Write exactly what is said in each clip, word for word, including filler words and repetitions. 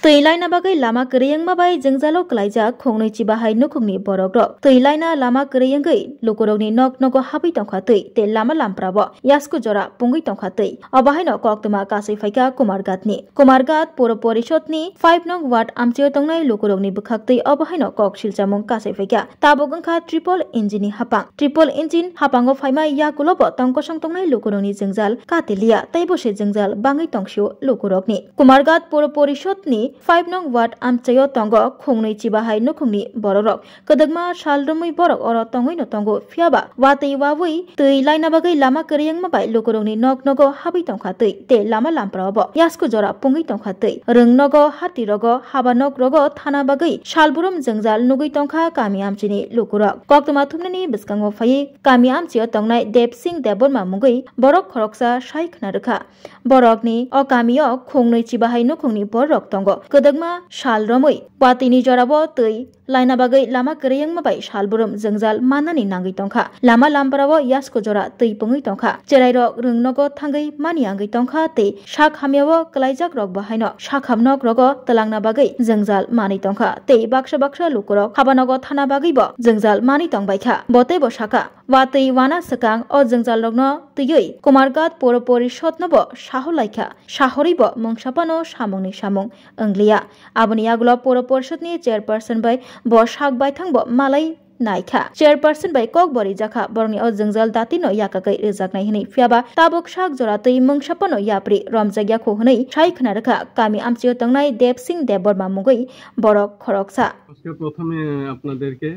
Twi laina bagwi lama kwrwi wngma bai jwngjalo kwlaijak khongnwi chibahai nukhungni borokrok. Twi laina lama kwrwi wngwi lukurokni nok nogo habwi tongkha twi tei lama lamprao yasku jora pungwi tongkha twi. Obo haino koktwma kasui phaikha Kumarghatni. Kumarghat Puro Porishodni five nong ward amchaio tongnai lukurokni bwkhaktwi obo haino kok silchamung kasui phaikha. Tabuk wngkha triple engine ni hapang. Triple engine hapango phaima yakulobo tongkosong tongnai lukurokni jwngjal katiliya, teibo se jwngjal bangwi tongsio lukurokni. Kumarghat Puro Porishodni five nong ward amchaio tongo khungnwi chibahai nukhungni borokrok. Kwdwkma sal romwi borok oro tongwino tongo, phiyaba watwi wawi twi laina bagwi lama kwrwi wngma bai lukurokni nok nogo habwi tongkha twi tei lama lampraobo yasku jora pungwi tongkha twi. Rwng nogo, hati rogo, haba nok rogo thana bagwi salbrum jwngjal nugwi tongkha kami amchini lukurok. Koktwma thumnani bwskango phaiwi kami amchio tongnai Debsing Debbarma mungwi borok khoroksa sai khna rwkha. Borokni o kamio khungnwi chibahai nukhungni borok tongo. Kwdwkma sal romwi watwini jorao twi laina bagwi lama kwrwi wngma bai salbrum jwngjal mannani nangwi tongkha. Lama lamparao yasku jora twi pungwi tongkha. Cherairok rwng nogo thangwi mani wngwi tongkha tei sak hamyao kwlaijak rok bahaino sakham nok rogo twlangna bagwi jwngjal manwi tongkha tei baksa baksa lukurok habanogo thana bagwibo jwngjal manwi tongbaikha. Bo teibo sakha, watwi wana swkang o jwngjalrokno twiwi Kumarghat Puro Porishodnobo saho laikha, sahoribo mungsapano samungni samung wngliya. Aboni yagulo Puro Porishodni chairperson bai bo sak baithangbo malai naikha. Chairperson bai kok bo rijakha, borokni o jwngjal datino yakagwi rwjaknai hwnwi, phiyaba tabuk sak jora twi mungsapano yapri romjakya kho hwnwi sai khna rwkha kami amchaio tongnai Debsing Debbarma mungwi borok khoroksa. আজকে প্রথমে আপনাদেরকে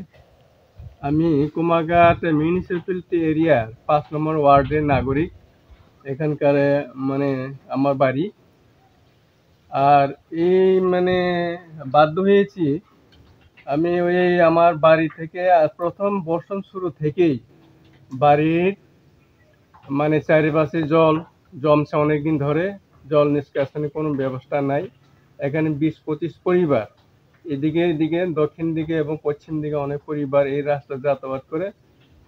আমি কুমারঘাট মিউনিসিপ্যালিটি এরিয়ার পাঁচ নম্বর ওয়ার্ডের নাগরিক। এখানকার, মানে, আমার বাড়ি। আর এই, মানে, বাধ্য হয়েছি আমি ওই আমার বাড়ি থেকে, আহ, প্রথম বর্ষণ শুরু থেকেই বাড়ির, মানে, চারিপাশে জল জমছে অনেকদিন ধরে, জল নিষ্কাশনের কোনো ব্যবস্থা নাই। এখানে বিশ পঁচিশ পরিবার, এদিকে, এদিকে, দক্ষিণ দিকে এবং পশ্চিম দিকে অনেক পরিবার এই রাস্তা যাতায়াত করে,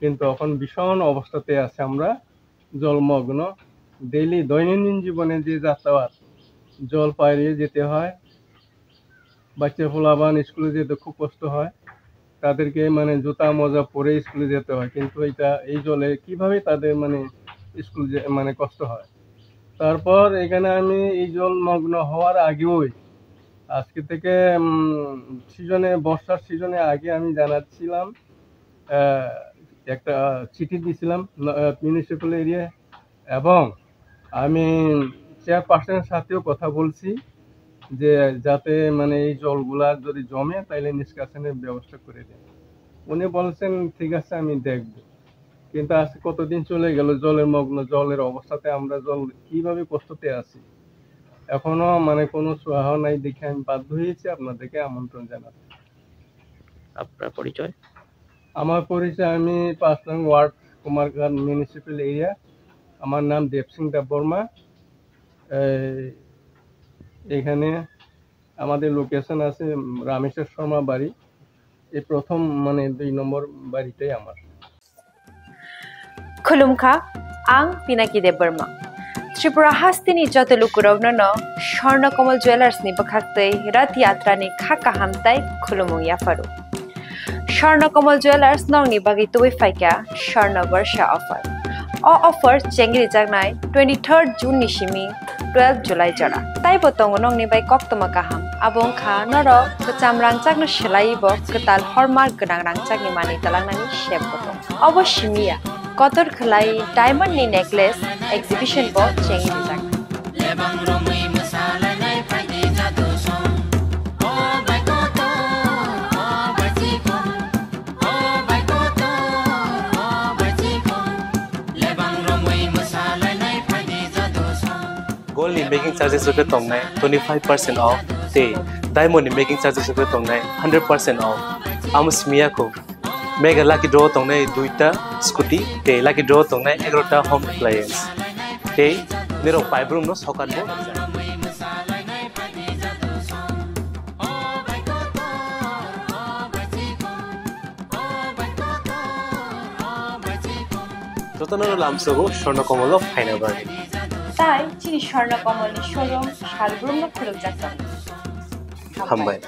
কিন্তু এখন ভীষণ অবস্থাতে আছে আমরা। জলমগ্ন, ডেইলি দৈনন্দিন জীবনে যে যাতায়াত, জল পাড়িয়ে যেতে হয়, বাচ্চা পোলাপান স্কুলে যেতে খুব কষ্ট হয়, তাদেরকে মানে জুতা মোজা পরে স্কুলে যেতে হয়, কিন্তু এটা এই জলে কিভাবে তাদের মানে স্কুল যে মানে কষ্ট হয়। তারপর এখানে আমি এই জলমগ্ন হওয়ার আগেই আজকে থেকে উম, সিজনে বর্ষার সিজনে আগে আমি জানাচ্ছিলাম আহ, একটা চিঠি দিছিলাম মিউনিসিপ্যাল এরিয়া এবং আমি চেয়ারপারসনের সাথেও কথা বলছি যে যাতে মানে এই জলগুলা যদি জমে তাহলে নিষ্কাশনের ব্যবস্থা করে দেন। উনি বলছেন ঠিক আছে আমি দেখব, কিন্তু আজ কতদিন চলে গেল জলের মগ্ন, জলের অবস্থাতে আমরা জল কিভাবে কষ্টতে আছি, এখনো মানে কোনো সুরাহা নাই দেখে আমি বাধ্য হয়েছি আপনাদেরকে আমন্ত্রণ জানাতে। আপনার পরিচয়? আমার পরিচয়, আমি পাঁচ নং ওয়ার্ড, কুমারঘাট মিউনিসিপ্যাল এরিয়া। আমার নাম দেবসিং দেববর্মা। এই, এখানে আমাদের লোকেশন আছে রামেশ্বর শর্মা বাড়ি। এই প্রথম, মানে, দুই নম্বর বাড়িটাই আমার। Khulumkha, ang Pinaki Debbarma. Tripura hasteni joto lukurokno no Swarna Kamal Jewellers ni bwkhaktwi Rath Yatra ni kha kaham tai khulumung yapharu. Swarna Kamal Jewellers nokni bagwi tubui phaikha Swarna Barsha offer. O offer chengrijaknai twenty-third June ni simi twelve July jora. Taibo tongo nokni bai koktwma kaham. Abo wngkha norok kwcham rangchakno swlaiwi bo kwtal hallmark gwnang rangchakni manwi twlangnani sep bo tongo. Obo simi ya, kotor khwlai diamond ni necklace exhibition bo chengwi rijak. Lebang romwi mwsalainai phaidi jadu song. O bai kotor, o bai chikon, o bai kotor, o bai chikon. Lebang romwi mwsalainai phaidi jadu song. Gold ni making charges rok tongnai twenty five percent off tei diamond ni making charges rok tongnai hundred percent off. Amo simi ya kho. Mega lucky draw tongnai duita scooty tei lucky draw tongnai egarota home appliance. Tei nirok paibrum no sokat bo. Jotono lamsogo Swarna Kamal o phaina bagwi. Tai chini Swarna Kamal ni showroom salbrum no khulukjak tongo. Hambai.